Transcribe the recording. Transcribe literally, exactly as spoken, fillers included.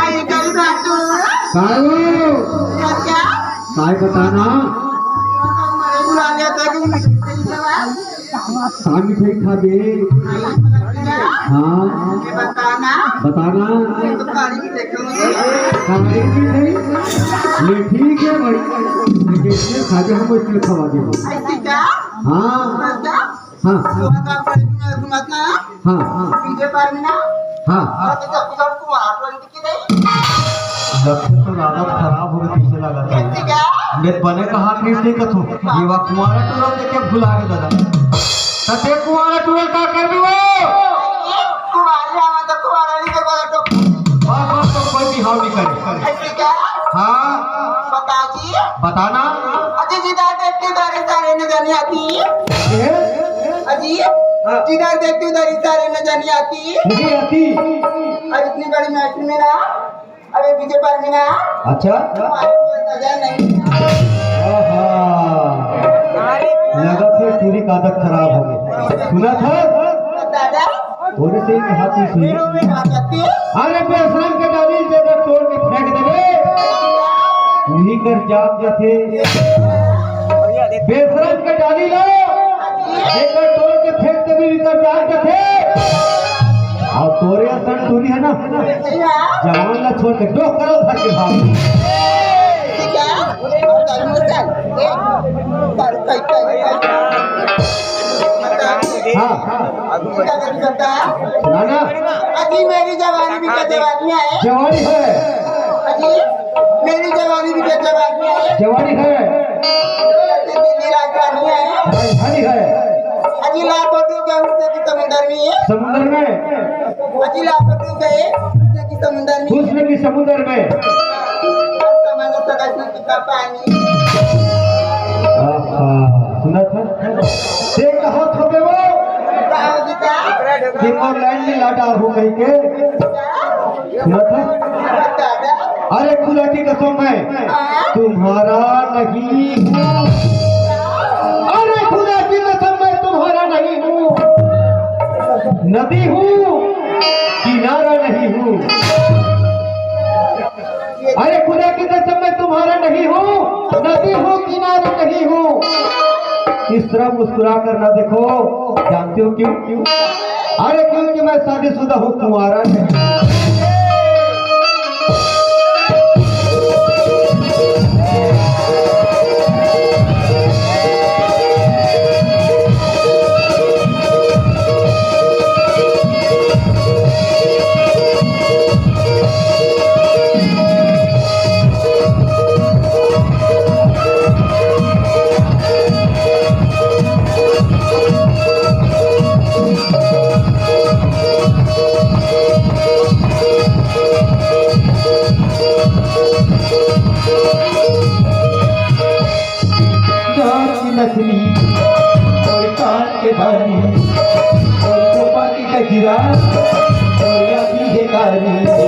अरे कल रात को काय हो? क्या, क्या? काय बताना? मैं बुला लिया था कि मिठाई खाई ना। का मिठाई खाबे? हाँ। ये बताना। बताना। ये तो खाली भी देखेंगे। खाली भी नहीं। ले ठीक है भाई। लेकिन इसने खा के हमको इसलिए खवा दे। ऐसे क्या? हाँ। बस क्या? हाँ। सुबह का बड़े में घुमाता है। हाँ, हाँ। पीछे पर में ना। हाँ। और तो जब जब तुम्हारा ट्रेन की नहीं। लगथे तो आदत खराब हो गई, तुझे लगा था। कैसे क्या? मैं बने कहा कि नहीं कथो। ये वा कुंवारा टूरा देखे भुला के दादा। त ते कुंवारा टूरा का करबी वो? कुंवारी आवा तो कुंवारा नहीं तो बोला तो। बस, बस, तो कोई बिहाव नहीं करे। ऐसे क्या? हाँ। बता जी। बताना। अजी जी, दादा देखते दारे सारे न जानी आती। ए? अजी, हाँ। जी दादा देखते दारे सारे न जानी आती। नहीं आती। और इतनी बड़ी महफिल में ना, अरे पीछे पर में ना। अच्छा। तुम्हारे को नजर नहीं। आहा। लगत हे टूरी का आदत खराब हो गई। सुनत हस? दादा। थोड़े से ही कहा तू सुन। अरे बेशरम के डाली जेकर तोड़ के फेंक देबे, उही कर जाम जाथे। बेशरम के डाली ला, जेकर तोड़ के फेंक देबे, उही कर जाम जाथे। अउ तोरे असन टूरी हे ना, जवान ला छोड़ के डोह करा धर के भाग। हाँ, हाँ। ना, ना। अजी मेरी जवानी भी क्या जवानी है? जवानी है। अजी मेरी जवानी भी क्या जवानी है? जवानी है। दिल्ली राजधानी है। राजधानी है। अजी लाखों डूबे हुए की समुंदर में। समुंदर में। अजी लाखों डूबे हुए की समुंदर में। हुस्न की समुंदर में। समझ सकत का पानी। आहा, सुनत हस? ते कहा थोबे वो? कहा जी का? कि मोर लाइन में लाटा हो कहीं के। सुनत हस? अरे खुदा की कसम, मैं तुम्हारा नहीं हूँ। अरे खुदा की कसम, मैं तुम्हारा नहीं हूँ। नदी हूँ, किनारा नहीं हूँ। अरे खुदा की कसम, मैं तुम्हारा नहीं हूँ, नदी हूँ, किनारा नहीं हूँ। इस तरह मुस्कुरा कर ना देखो, जानते हो क्यों? क्यों? अरे क्योंकि मैं शादीशुदा हूँ, कुंवारा नहीं। गाँव की नथनी, और कान के बाली, और चोपा की गजरा, और या भी है कारी।